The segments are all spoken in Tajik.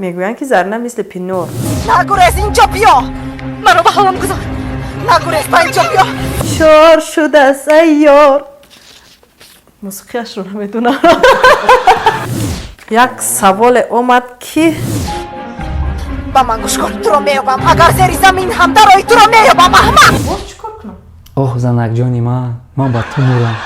Мегӯянд, ки Зарина мисли пинор. Нагурез, инҷо биё, маро ба ҳолам гузор, нагурез, ба инҷо биё. Чор шудааст, ай ёр. Мусиқиашро намедонам. Як саволе омад, ки Ба ман гӯш кун, туро меёбам, агар зери замин ҳам дарои, туро меёбам, аҳмақ. Боз чӣ кор кунам? Оҳ, занакҷони ман, ман ба ту мурам.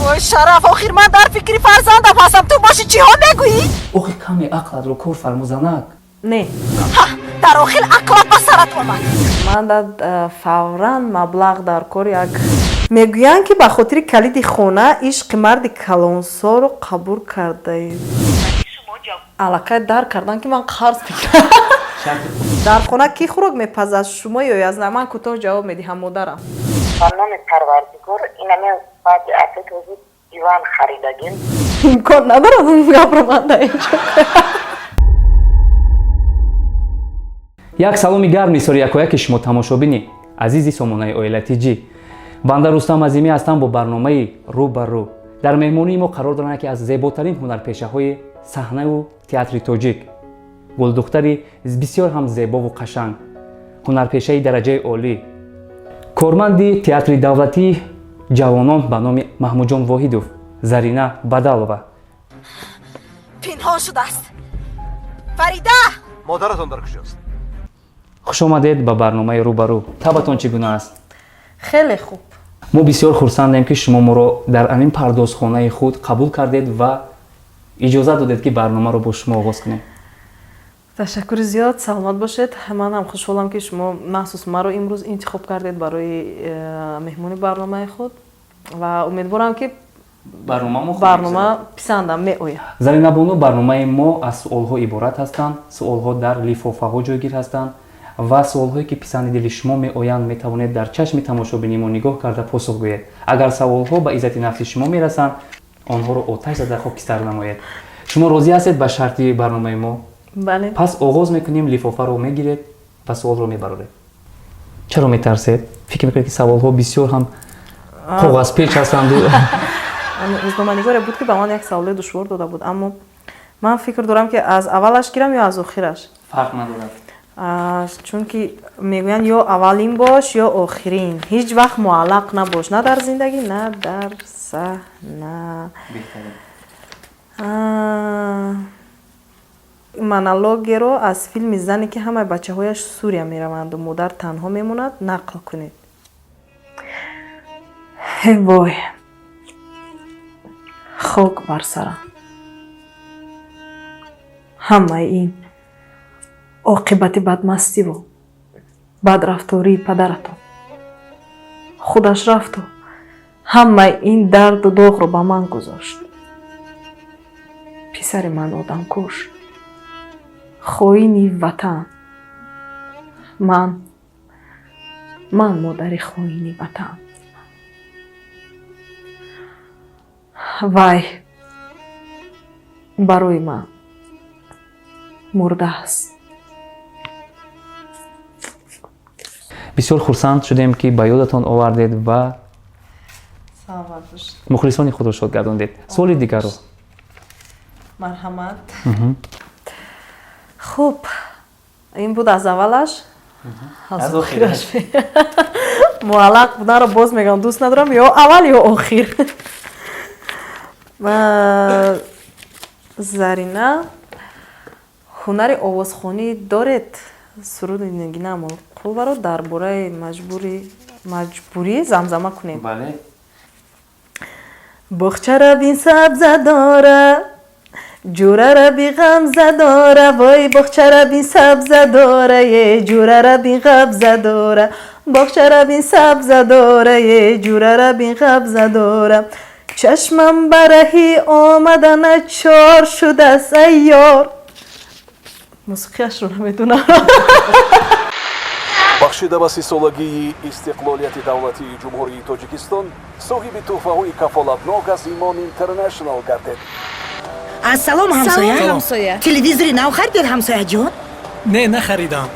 Вой, шараф, охир ман дар фикри фарзандам ҳастам, ту боши чиҳо мегӯӣ? Охир каме ақлатро кор фармо, занак. Не. Ҳа, дар охир ақлат ба сарат омад. Ман фавран маблағ дар кор. Як мегӯянд, ки ба хотири калиди хона ишқи марди калонсолро қабул кардаед. Аллакай дарк кардам, ки ман қарз мегирам. Дар хона кӣ хӯрок мепазад, шумо ё язна? Ман кӯтоҳ ҷавоб медиҳам: модарам. Ба номи Парвардигор, инаме баъди апет ҳозир диван харидагим. Имкон надорад он гапро ман дар инҷо. Як саломи гарм нисори якояки шумо, тамошобини азизи сомонаи Оила Тҷ. Банда Рустам Азимӣ ҳастам бо барномаи «Рӯ ба рӯ». Дар меҳмонии мо қарор доранд яке аз зеботарин ҳунарпешаҳои саҳнаву театри тоҷик, гулдухтари бисёр ҳам зебову қашанг, ҳунарпешаи дараҷаи олӣ, корманди театри давлатии ҷавонон ба номи Маҳмудҷон Воҳидов, Зарина Бадалова. Пинҳон шудааст, Фарида. Модаратон дар куҷост? Хуш омадед ба барномаи «Рӯ ба рӯ». Табатон чӣ гуна аст? Хеле хуб. Мо бисёр хурсандем, ки шумо моро дар амин пардозхонаи худ қабул кардед ва иҷозат додед, ки барномаро бо шумо оғоз кунем. Ташаккури зиёд, саломат бошед. Ман ҳам хушҳолам, ки шумо махсус маро имрӯз интихоб кардед барои меҳмони барномаи худ, ва умедворам, ки барнома писандам меояд. Заринабону, барномаи мо аз суолҳо иборат ҳастанд. Суолҳо дар лифофаҳо ҷойгир ҳастанд ва суолҳое, ки писанди дили шумо меоянд, метавонед дар чашми тамошобини мо нигоҳ карда посух гӯед. Агар саволҳо ба иззати нафси шумо мерасанд, онҳоро оташ зада хокистар намоед. Шумо розӣ ҳастед ба шарти барномаи мо? Бале. Пас оғоз мекунем. Лифофаро мегиред ва суолро мебароред. Чаро метарсед? Фикр мекунед, ки саволҳо бисёр ҳам коғазпеч ҳастанду? Рӯзноманигоре буд, ки ба ман як саволи душвор дода буд, аммо ман фикр дорам, ки аз аввалаш гирам ё аз охираш? Фарқ надорад. Чунки мегӯянд, ё аввалин бош, ё охирин, ҳеҷ вақт муаллақ набош, на дар зиндагӣ, на дар саҳна. Монологеро аз филми «Зане, ки ҳамаи бачаҳояш Сурия мераванду модар танҳо мемонад» нақл кунед. Вой, хок бар сарам, ҳамаи ин оқибати бадмастиву бадрафтории падаратон. Худаш рафту ҳамаи ин дарду доғро ба ман гузошт. Писари ман одамкуш, хоини ватан. Ман модари хоини ватан. Вай барои ман мурдааст. Бисёр хурсанд шудем, ки ба ёдатон овардед ва мухлисони худро шод гардондед. Суоли дигарро. Марҳамат. Хуб, ин буд аз аввалаш. Аз охираш муаллақ буданро боз мегӯям, дӯст надорам, ё аввал, ё охир. Зарина, ҳунари овозхонӣ доред? Суруди Нигина Амонқуловаро дар бораи маҷбурӣ замзама кунед. Бале. Боғчара бин, сабза дора, ҷурара би, ғамза дора. Вой, боғчара бин, сабза дора, е ҷурара бин, ғабза дора. Боғчара бин, сабза дора, е ҷурара бин, ғабза дора. Чашмам ба раҳи омадана чор шудааст, ай ёр. Мусиқиашро намедонам. Бахшида ба 30-солагии истиқлолияти давлатии Ҷумҳурии Тоҷикистон, соҳиби тӯҳфаҳои кафолатнок аз Имон Интернешнал гардед. Ассалом, ҳамсоя. Ҳамсоя. Телевизори нав харидед, ҳамсояҷон? Не, нахаридам.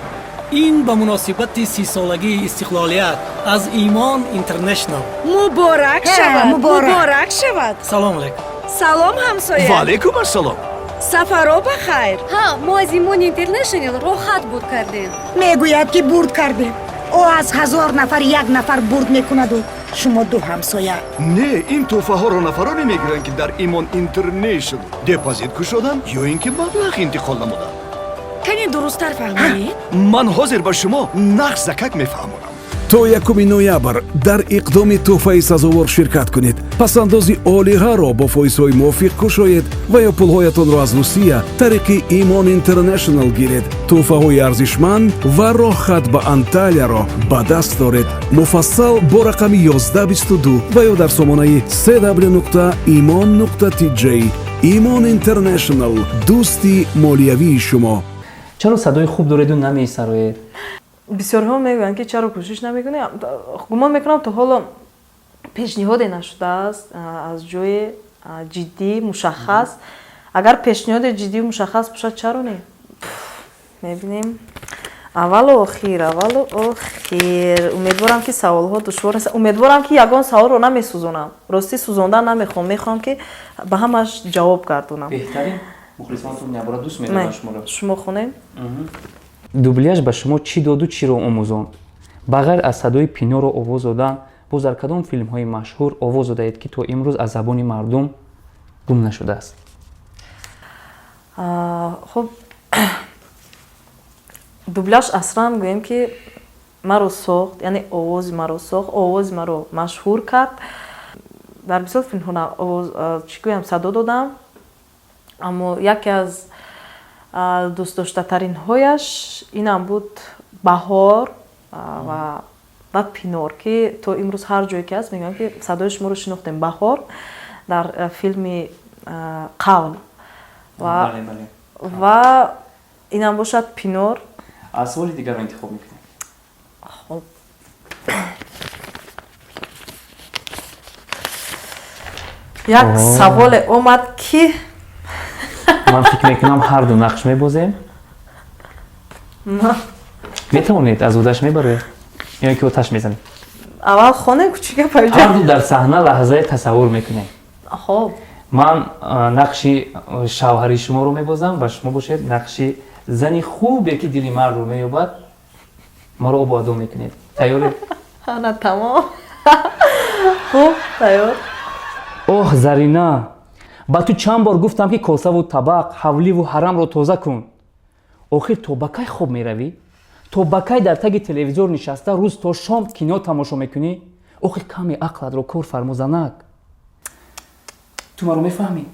Ин ба муносибати 30-солагии истиқлолият аз Имон Интернешнал. Муборак шавад. Муборак. Муборак шавад. Салом алейкум. Салом, ҳамсоя. Ва алейкум ассалом. Сафаро ба хайр. Ҳа, мо аз Имон Интернешнл роҳат бурд кардем. Мегӯяд, ки бурд кардем. Ӯ аз 1000 нафар як нафар бурд мекунаду шумо ду ҳамсоя. Не, ин тӯҳфаҳоро нафароне мегиранд, ки дар Имон Интернешнл депозит кушоданд ё ин ки маблағ интиқол намуданд. Кане дурусттар фаҳмонед. Ман ҳозир ба шумо нағз закак мефаҳмонам. То 1 ноябр дар иқдоми тӯҳфаи сазовор ширкат кунед, пасандози олиғаро бо фоизҳои мувофиқ кушоед ва ё пулҳоятонро аз Русия тариқи Имон Интернешнл гиред, тӯҳфаҳои арзишманд ва роҳхат ба Анталияро ба даст доред. Муфассал бо рақами 1122 ва ё дар сомонаи cw нуқта имон нуқта tj. Имон Интернешнл, дӯсти молиявии шумо. Чаро садои хуб дореду намесароед? Бисёрҳо мегӯянд, ки чаро кӯшиш намекунӣ. Гумон мекунам, то ҳоло пешниҳоде нашудааст аз ҷои ҷиддӣ, мушаххас. Агар пешниҳоди ҷиддию мушаххас бошад, чаро не? Мебинем. Аввалу охир умедворам, ки саволҳо душвор нест. Умедворам, ки ягон саволро намесӯзонам. Ростӣ, сӯзондан намехоҳам, мехоҳам, ки ба ҳамаш ҷавоб гардонам. Беҳтарин. Мухлисонатон ябора дӯст медоранд шуморо. Шумо хонем. Дубляж ба шумо чӣ доду чиро омӯзонд? Ба ғайр аз садои Пиноро овоз додан, боз дар кадом филмҳои машҳур овоз додаед, ки то имрӯз аз забони мардум гум нашудааст? Хуб, дубляж аслан гӯем, ки маро сохт, яъне овози маро сохт, овози маро машҳур кард. Дар бисёр филмҳо овоз, чӣ гӯям, садо додам, аммо яке аз дӯстдоштатаринҳояш инам буд, Баҳор ва Пинор, ки то имрӯз ҳар ҷое ки ҳаст, мегӯям, ки садои шуморо шинохтем. Баҳор дар филми Қавл ва инам бошад Пинор. Аз саволи дигарро интихоб мекунем. Хуб, як саволе омад, ки Ман фикр мекунам, ҳарду нақш мебозем. Метавонед, аз удаш мебароед ё ки оташ мезанед? Аввал хонем, кучика пайҷа. Ҳарду дар саҳна лаҳзае тасаввур мекунем. Хоб. Ман нақши шавҳари шуморо мебозам ва шумо бошед нақши зани хубе, ки дили мардро меёбад. Маро обу адо мекунед. Тайёред? Ана, тамом, хуб, тайёр. Оҳ, Зарина, ба ту чанд бор гуфтам, ки косаву табақ, ҳавливу ҳарамро тоза кун. Охир то ба кай хоб меравӣ? То ба кай дар таги телевизор нишаста, рӯз то шом кино тамошо мекунӣ? Охир каме ақлатро кор фармо, занак. Ту маро мефаҳмӣ?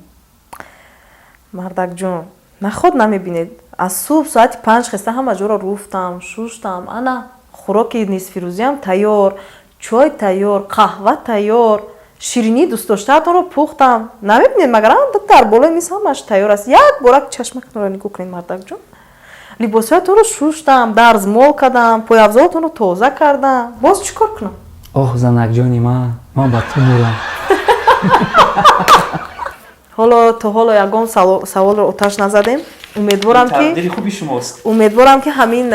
Мардакҷон, наход намебинед, аз субҳ соати 5 хеста ҳама ҷоро руфтам, шуштам. Ана, хӯроки нисфирӯзиам тайёр, чой тайёр, қаҳва тайёр, ширинии дӯстдоштаатонро пухтам. Намебинед магар, дар болои миз ҳамаш тайёр аст. Як бора чашмакатонро нигоҳ кунед, мардакҷон. Либосҳоятонро шуштам, дарзмол кардам, пойафзолатонро тоза кардам. Боз чӣ кор кунам? Оҳ, занакҷони ман, ман ба ту мурам. Ҳоло, то ҳоло ягон саволро оташ назадем. Умедворам, ки Тақдири хуби шумост. Умедворам, ки ҳамин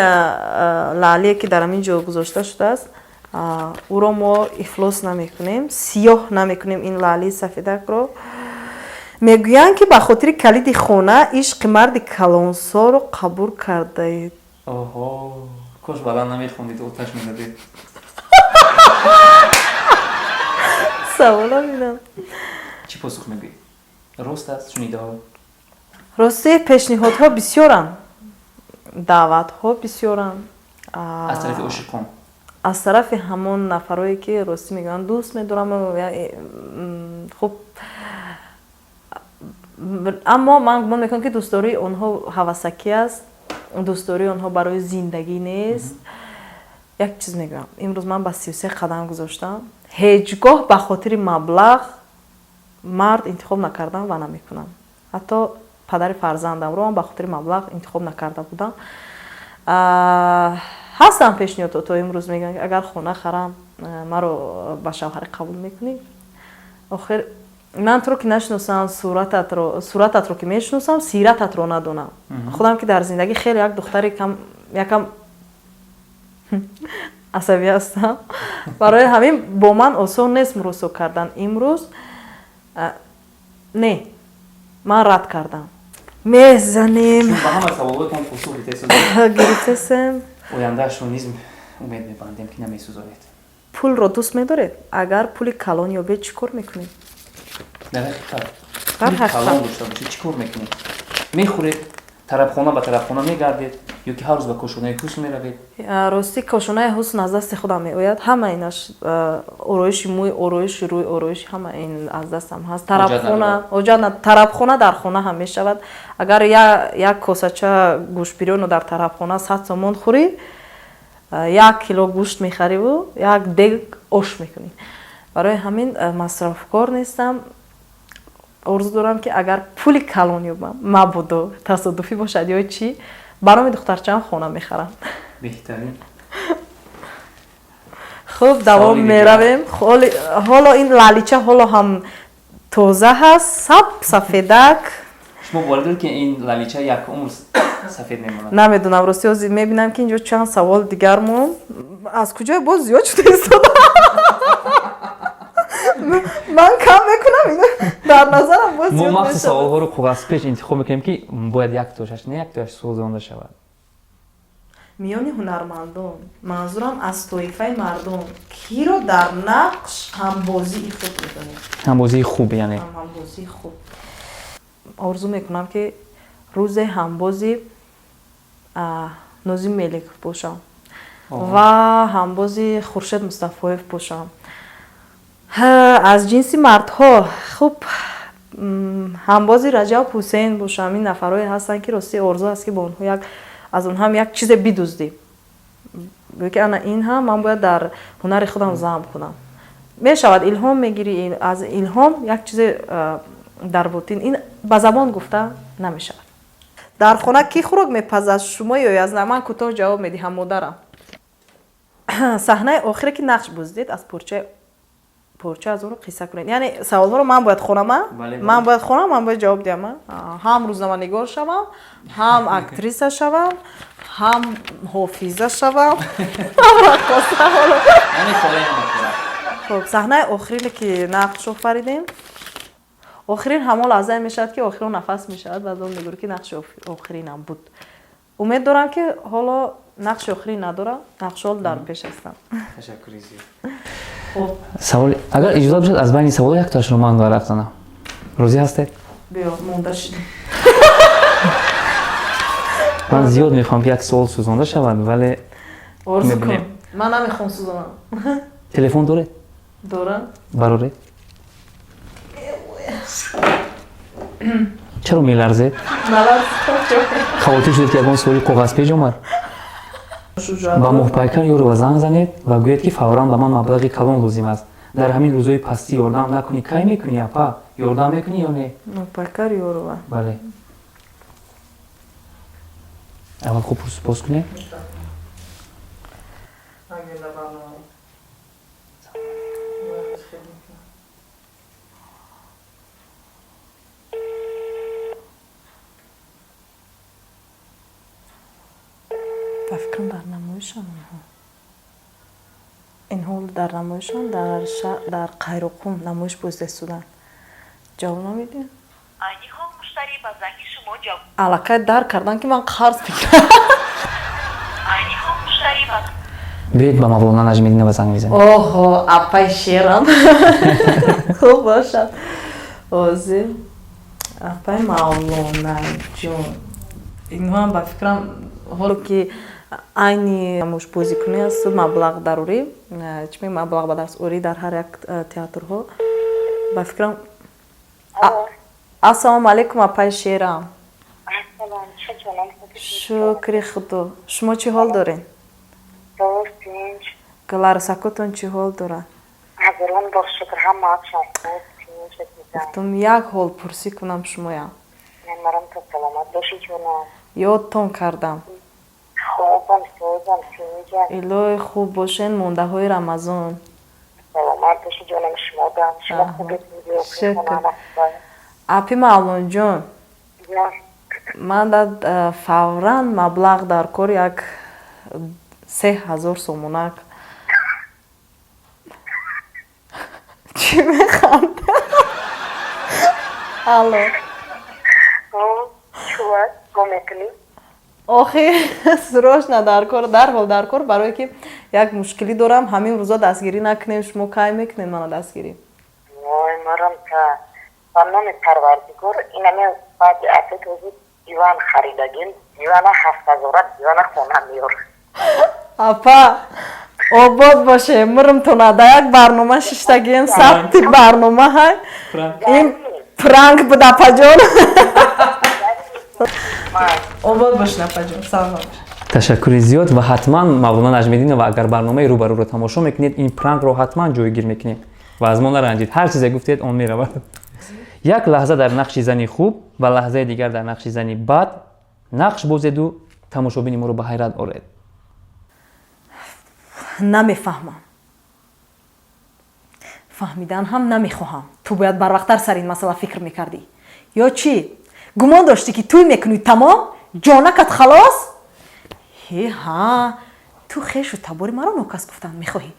лаълие, ки дар ҳамин ҷо гузошта шудааст, ӯро мо ифлос намекунем, сиёҳ намекунем ин лаълии сафедакро. Мегӯянд, ки ба хотири калиди хона ишқи марди калонсолро қабул кардаед. Оҳо, кош баланд намехондид, оташ мезадед. Саволам инам. Чӣ посух мегӯед? Рост аст шунидаҳо? Рости, пешниҳодҳо бисёранд, даъватҳо бисёранд. Аз тарафи ошиқон? Аз тарафи ҳамон нафарое, ки, ростӣ мегӯянд, дӯст медорам. Хуб, аммо ман гумон мекунам, ки дӯстдории онҳо ҳавасакӣ аст, дӯстдории онҳо барои зиндагӣ нест. Як чиз мегӯям: имрӯз ман ба 33 қадам гузоштам, ҳеҷ гоҳ ба хотири маблағ мард интихоб накардам ва намекунам. Ҳатто падари фарзандамро ман ба хотири маблағ интихоб накарда будам. Ҳастанд пешниҳодҳо, то имрӯз мегӯянд, агар хона харам, маро ба шавҳарӣ қабул мекунӣ? Охир ман туро ки нашиносам, сурататро ки мешиносам, сирататро надонам. Худам ки дар зиндагӣ хеле як духтари якам асабӣ ҳастам, барои ҳамин бо ман осон нест муросо кардан. Имрӯз не, ман рад кардам. Мезанем. Чун ба ҳама саволотон посух гирифтесозед. Гирифтесем. Ояндаашро низ умед мебандем, ки намесӯзонед. Пулро дӯст медоред? Агар пули калон ёбед, чӣ кор мекунед? Дар ҳақиқат, Дар пули ҳақиқат. калон дошта бошед, чӣ кор мекунед? Мехӯред, тарабхона ба тарабхона мегардед ё ки ҳар рӯз ба кошонаи ҳусн меравед? Ростӣ, кошонаи ҳусн аз дасти худам меояд. Ҳама инаш, ороиши мӯй, ороиши рӯй, ороиши ҳама ин аз дастам ҳаст. Тарабхона ҳоҷат тарабхона дар хона ҳам мешавад. Агар як косача гӯштбирёнро дар тарабхона 100 сомон хӯрӣ, 1 кило гӯшт мехариву як дег ош мекунӣ. Барои ҳамин масрафкор нестам. Орзу дорам, ки агар пули калон ёбам, мабодо тасодуфӣ бошад ё чӣ, барои духтарчаам хона мехарам. Беҳтарин. Хуб, давом Саволи дигар. меравем. Ҳоло ин лалича ҳоло ҳам тоза ҳаст, саб сафедак. Шумо бовар доред, ки ин лалича як умр сафед мемонад? Намедонам, рости, ҳозир мебинам, ки инҷо чанд савол дигар мон, аз куҷое боз зиёд шуда истода. Ман кам мекунам, ино дар назарам боз Мо зиёд махсус мешавад. саволҳоро коғазпеч интихоб мекунем, ки бояд яктошаш, не яктояш сӯзонда шавад. Миёни ҳунармандон, манзурам аз тоифаи мардон, киро дар нақш ҳамбозии хуб медонед? Ҳамбозии хуб, яъне? Ҳамбозии хуб. Орзу мекунам, ки рӯзе ҳамбози Нозим Меликов бошам ва ҳамбози Хуршед Мустафоев бошам. Аз ҷинси мардҳо, хуб, ҳамбози Раҷаб Ҳусейн бошам. Ин нафарое ҳастанд, ки рости орзу аст, ки бо онҳо як аз онҳо ҳам як чизе бидуздӣ, ки ана ин ҳам ман бояд дар ҳунари худам зам кунам. Мешавад, илҳом мегирӣ, аз илҳом як чизе дар ботин, ин ба забон гуфта намешавад. Дар хона кӣ хӯрок мепазад, шумо ё аз ман? Кӯтоҳ ҷавоб медиҳам: модарам. Саҳнаи охире, ки нақш боздид, аз порча порча аз онро қисса кунед. Яъне саволҳоро ман бояд хонама? Ман бояд хонам, ман бояд ҷавоб диҳам? Ҳам рӯзноманигор шавам, ҳам актриса шавам, ҳам ҳофиза шавам, ҳам раққоса. Хуб, саҳнаи охирине, ки нақш офаридем, охирин ҳамон лаҳзае мешавад, ки охирон нафас мешавад, баъд он мегӯрӣ, ки нақши охиринам буд. Умед дорам, ки ҳоло нақши охирин надорам, нақшҳо дар пеш ҳастанд. Ташаккури зиёд. Савол, агар иҷозат бошад, аз байни саволо яктоашро ман варақ занам, розӣ ҳастед? Биё, монда шидем. Ман зиёд мехоҳам, ки як суол сӯзонда шавад, вале Орзу кун, ман намехоҳам сӯзонам. Телефон доред? Дорам. Бароред. Чаро меларзед? Хавотир шудед, ки ягон суоли коғазпеч омад? Ба Моҳпайкар Ёрова занг занед ва гӯед, ки фавран ба ман маблағи калон лозим аст. Дар ҳамин рӯзҳои пастӣ ёрдам накунӣ, кай мекунӣ, апа? Ёрдам мекунӣ ё не? Моҳпайкар Ёрова? Бале. Аввал хуб пурсупос кунед. Ба фикрам, дар намоишам онҳо инҳо дар намоишам дар Қайроқум намоиш боздастуданд. Ҷавоб намедиҳам. Айни ҳол муштарӣ ба занги шумо ҷавоб Аллакай дарк кардан, ки ман қарз мегирам. Айни ҳол муштарӣ ба Биёед, ба Мавлона Наҷмиддинова занг мезанем. Оҳо, апай шерам, хуб бошад. Ҳозир, апай Мавлонаҷон, инҳоам ба фикрам, ҳоло ки айни мушбозикунӣ асту маблағ дарурӣ, чӣ мегӯям, маблағ ба даст орӣ дар ҳар як театрҳо, ба фикрам. Ассалому алайкум, апай шерам. Шукри Худо, шумо чӣ ҳол доред? Ларсакотон чӣ ҳол дорад? Гуфтум, як ҳол пурсӣ кунам шумоям. Ёдтон кардам. Илоҳи, хуб бошен. Мондаҳои Рамазон. Шукр. Апи Мавлонҷон, ман фавран маблағ дар кор, як 3000 сомонак. Чӣ механда? Алло. Чува го мекунӣ? Охи, срочно дар кор, дарҳол дар кор, барое ки як мушкилӣ дорам. Ҳамин рӯзо дастгирӣ накунем, шумо кай мекунед мана дастгирӣ? Вой, марам та ба номи Парвардигор, инаме баъди апет ҳозир диван харидагим, дивана 7000-а, дивана хона меёр. Апа, обод боше, мурмтона. Да як барнома шиштагием, сабти барнома ҳай. Ин пранк буд, апаҷон. Обод бошед, апаҷон, саломат бошед. Ташаккури зиёд. Ва ҳатман, Мавлона Наҷмиддинова, агар барномаи рӯбарӯро тамошо мекунед, ин пранкро ҳатман ҷойгир мекунем ва аз мо наранҷид. Ҳар чизе гуфтед, он меравад. Як лаҳза дар нақши зани хуб ва лаҳзаи дигар дар нақши зани бад нақш бозеду тамошобини моро ба ҳайрат оред. Намефаҳмам, фаҳмидан ҳам намехоҳам. Ту бояд барвақттар сари ин масъала фикр мекардӣ. Ё чӣ гумон доштӣ, ки тӯй мекунӣ, тамом, ҷонакат халос? Ҳе ҳа, ту хешу табори маро нокас гуфтан мехоҳӣ?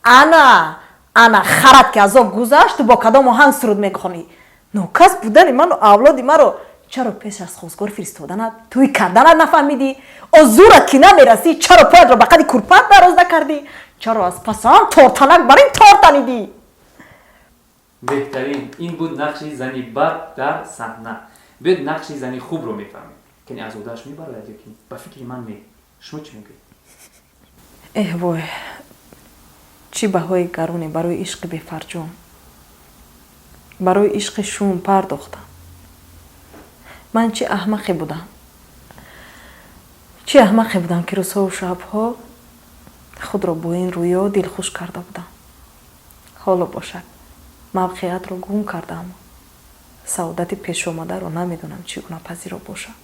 Ана, ана, харат ки азоб гузашт, ту бо кадом оҳанг суруд мехонӣ? Нокас будани ману авлоди маро чаро пеш аз хостгор фиристоданат, тӯй карданат нафаҳмидӣ? Озурат ки намерасӣ, чаро поятро ба қади курпат дароз накардӣ? Чаро аз пасам тортанак бар ин тор танидӣ? Беҳтарин! Ин буд нақши зани бад дар саҳна. Биёед, нақши зани хубро мефаҳмем. Кани, аз уҳдааш мебарояд ё ки? Ба фикри ман, не. Шумо чӣ мегӯед? Эҳ, вой, чӣ баҳои гароне барои ишқи бефарҷом, барои ишқи шум пардохтам. Ман чӣ аҳмақе будам, чӣ аҳмақе будам, ки рӯзҳову шабҳо худро бо ин рӯё дилхуш карда будам. Ҳоло бошад, мавқеиятро гум кардаам, саодати пешомадаро намедонам чӣ гуна пазиро бошам.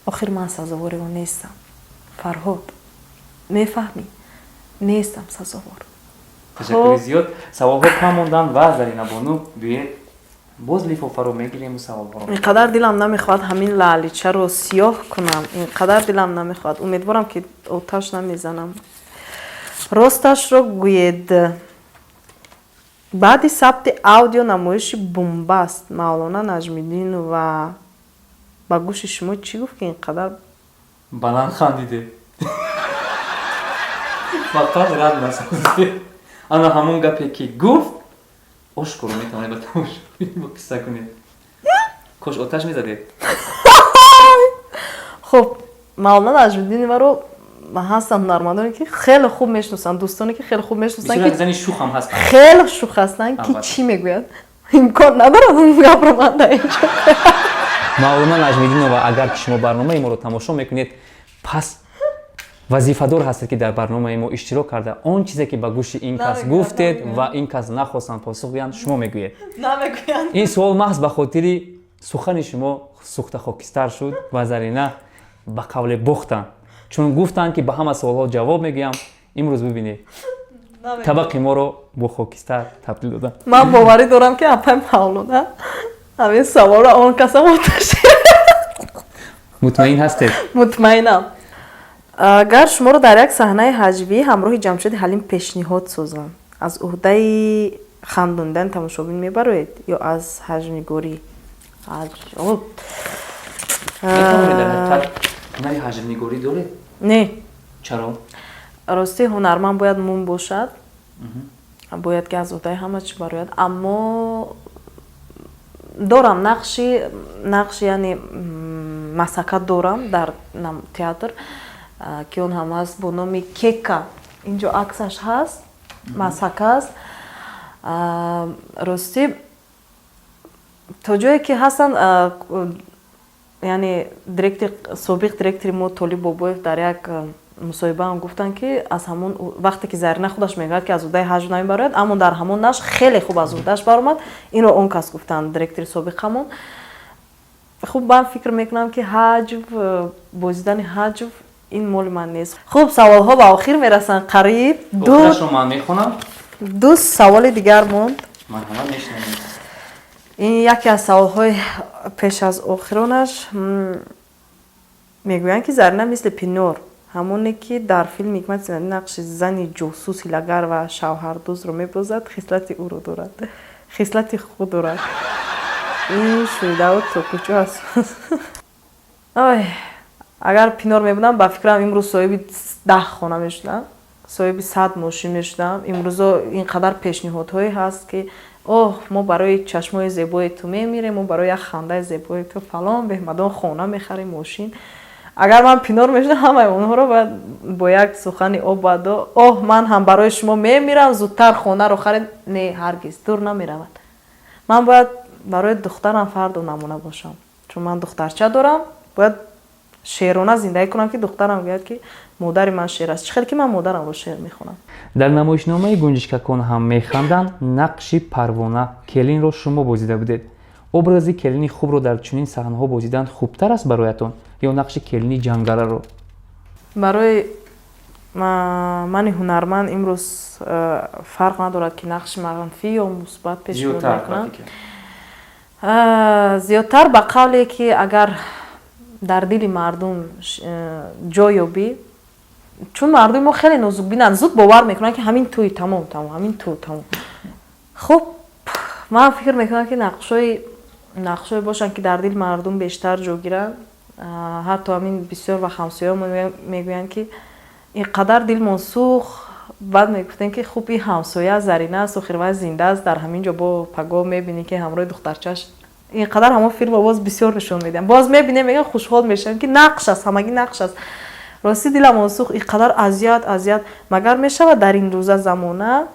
Охир ман сазовори он нестам, Фарҳод, мефаҳмӣ? Нестам сазовор. Ташаккури зиёд. Саволҳо кам монданд ва Заринабону, биёед, боз лифофаро мегирему саволҳоро. Ин қадар дилам намехоҳад ҳамин лаъличаро сиёҳ кунам, ин қадар дилам намехоҳад. Умедворам, ки оташ намезанам. Росташро гӯед, баъди сабти аудио намоиши бумбаст Мавлона Наҷмиддинова ба гӯши шумо чӣ гуфт, ки ин қадар баланд хандиде? Фақат рад насозед. Ана ҳамон гапе ки гуфт, ошкоро метавонед ба тамошобин қисса кунед. Кош оташ мезадед. Хуб, Мавлона Наҷмиддиноваро ҳастанд ҳунармандоне, ки хеле хуб мешиносанд, дӯстоне, ки хеле хуб мешиносанд. Бисёр як зани шух ҳам ҳастанд. Хеле шух ҳастанд, ки Албатта. чӣ мегӯяд, имкон надорад он гапро ман дар инҷо. Мавлона Наҷмиддинова, агар ки шумо барномаи моро тамошо мекунед, пас вазифадор ҳастед, ки дар барномаи мо иштирок карда, он чизе ки ба гӯши ин кас Намегӯяд, гуфтед намегӯяд. ва ин кас нахостанд посух диҳанд, шумо мегӯед. Намегӯянд. Ин суол маҳз ба хотири сухани шумо сӯхта хокистар шуд ва Зарина ба қавле бохтанд, чун гуфтанд, ки ба ҳама суолҳо ҷавоб мегӯям. Имрӯз бибинед, табақи моро бо хокистар табдил доданд. Ман боварӣ дорам, ки апай Мавлона ҳамин саволро он касам оташ. Мутмаин ҳастед? Мутмаинам. Агар шуморо дар як саҳнаи ҳаҷвӣ ҳамроҳи Ҷамшеди Ҳалим пешниҳод созанд, аз уҳдаи хандондани тамошобин мебароед ё аз ҳаҷвнигорӣ? Ҳаҷ- Метавонед, дар ҳақиқат ҳунари ҳаҷвнигорӣ доред? Не. Чаро? Ростӣ, ҳунарманд бояд мум бошад, бояд ки аз уҳдаи ҳама чӣ барояд. Аммо дорам нақши, яъне масака дорам дар театр, ки он ҳам аст бо номи Кека. Инҷо аксаш ҳаст, масака аст. Ростӣ, то ҷое ки ҳастанд, яъне директор, собиқ директори мо Толиб Бобоев дар як мусоҳибаам гуфтанд, ки аз ҳамон вақте ки Зарина худаш мегӯяд, ки аз уҳдаи ҳаҷв намебарояд, аммо дар ҳамон нақш хеле хуб аз уҳдаш баромад. Инро он кас гуфтанд, директори собиқамон. Хуб, ман фикр мекунам, ки ҳаҷв бозидани ҳаҷв ин моли ман нест. Хуб, саволҳо ба охир мерасанд қариб. Ду Охирашро ман мехонам. ду саволи дигар монд. Марҳамат, мешунавем. Ин яке аз саволҳои пеш аз охиронаш. Мегӯянд, ки Зарина мисли Пинор, ҳамоне ки дар филми Ҳикмати Синадӣ нақши зани ҷосус, ҳилагар ва шавҳардузро мебозад, хислати ӯро дорад, хислати худ дорад. Ин шунидаҳо то куҷо аст? Ой, агар пинор мебудам, ба фикрам, имрӯз соҳиби 10 хона мешудам, соҳиби 100 мошин мешудам. Имрӯзо ин қадар пешниҳодҳое ҳаст, ки оҳ, мо барои чашмои зебои ту мемирем, мо барои як хандаи зебои ту фалон беҳмадон хона мехарем, мошин. Агар ман пинор мешудам, ҳамаи онҳоро бояд бо як сухани обадо: «Оҳ, ман ҳам барои шумо мемирам, зудтар хонаро харед». Не, ҳаргиз дур намеравад. Ман бояд барои духтарам фарду намуна бошам, чун ман духтарча дорам. Бояд шерона зиндагӣ кунам, ки духтарам гӯяд, ки модари ман шер аст, чӣ хел ки ман модарамро шер мехонам. Дар намоишномаи «Гунҷишкакон ҳам механданд» нақши Парвона келинро шумо бозида будед. Образи келини хубро дар чунин саҳнаҳо бозидан хубтар аст бароятон ё нақши келини ҷангаларо? Барои мани ҳунарманд имрӯз фарқ надорад, ки нақши манфӣ ё мусбат пешниҳод мекунам. Зиёдтар, ба қавле ки агар дар дили мардум ҷой ёбӣ, чун мардуми мо хеле нозукбинанд, зуд бовар мекунанд, ки ҳамин тӯи тамом, тамом, ҳамин тӯ тамом. Хуб, ман фикр мекунам, ки нақшҳое бошанд, ки дар дили мардум бештар ҷо гиранд. Ҳатто ҳамин бисёр вақт ҳамсояҳо мегӯянд, ки ин қадар дилмон сӯхт. Баъд мегуфтем, ки хуб, ин ҳамсоя Зарина аст, охир вай зинда аст дар ҳамин ҷо. Бо паго мебинӣ, ки ҳамроҳи духтарчаш ин қадар ҳамон филмро боз бисёр нишон медиҳам, боз мебинем, мегӯям, хушҳол мешавем, ки нақш аст, ҳамагӣ нақш аст. Ростӣ, диламон сӯхт, ин қадар азият, азият. Магар мешавад дар ин рӯза замона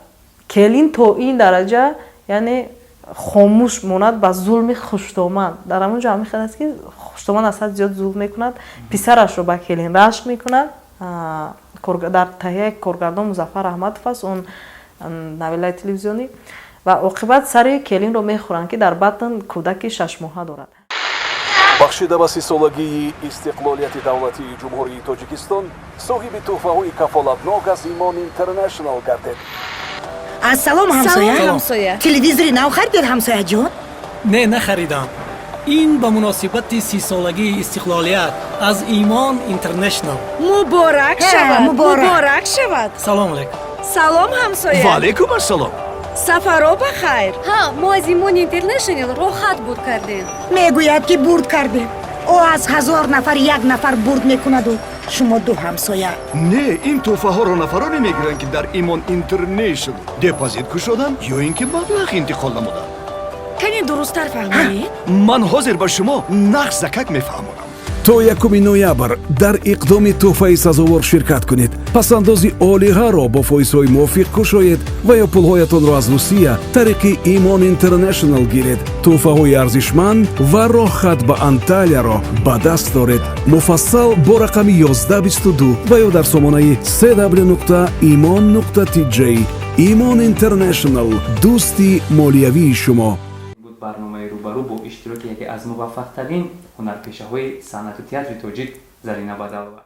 келин то ин дараҷа, яъне, хомӯш монад ба зулми хуштоман? Дар ҳамон ҷо ҳамин хел аст, ки хуштоман аз ҳад зиёд зулм мекунад, писарашро ба келин рашк мекунад. Дар таҳияи коргардон Музаффар Аҳмадов аст он новеллаи телевизионӣ, ва оқибат сари келинро мехӯранд, ки дар батн кӯдаки 6-моҳа дорад. Бахшида ба 30-солагии истиқлолияти давлатии Ҷумҳурии Тоҷикистон соҳиби тӯҳфаҳои кафолатнок аз «Имон Интернешнл» гардед. Ассалом, ҳамсоя. Ҳамсоя. Телевизори нав харидед, ҳамсояҷон? Не, нахаридам. Ин ба муносибати 30-солагии истиқлолият аз «Имон Интернешнл». Муборак шавад. Муборак. Муборак шавад. Салом алейкум. Салом, ҳамсоя. Ва алейкум ассалом. Сафаро ба хайр. Ҳа, мо аз «Имон Интернешнл» роҳат бурд кардем. Мегӯяд, ки бурд кардем. О, аз 1000 нафар як нафар бурд мекунаду шумо ду ҳамсоя. Не, ин тӯҳфаҳоро нафароне мегиранд, ки дар «Имон Интернешнл» депозит кушоданд ё ин ки маблағ интиқол намуданд. Кане дурусттар фаҳмонед. Ман ҳозир ба шумо нақш закак мефаҳмонам. То 1 ноябр дар иқдоми тӯҳфаи сазовор ширкат кунед, пасандози олиғаро бо фоизҳои мувофиқ кушоед ва ё пулҳоятонро аз Русия тариқи «Имон Интернешнл» гиред. Тӯҳфаҳои арзишманд ва роҳхат ба Анталияро ба даст доред. Муфассал бо рақами 1122 ва ё дар сомонаи cw нуқта имон нуқта tj. «Имон Интернешнл» — дӯсти молиявии шумо. Буд барномаи «Рӯбарӯ» бо иштироки яке аз муваффақтарин ҳунарпешаҳои санъату театри тоҷик Зарина Бадалова.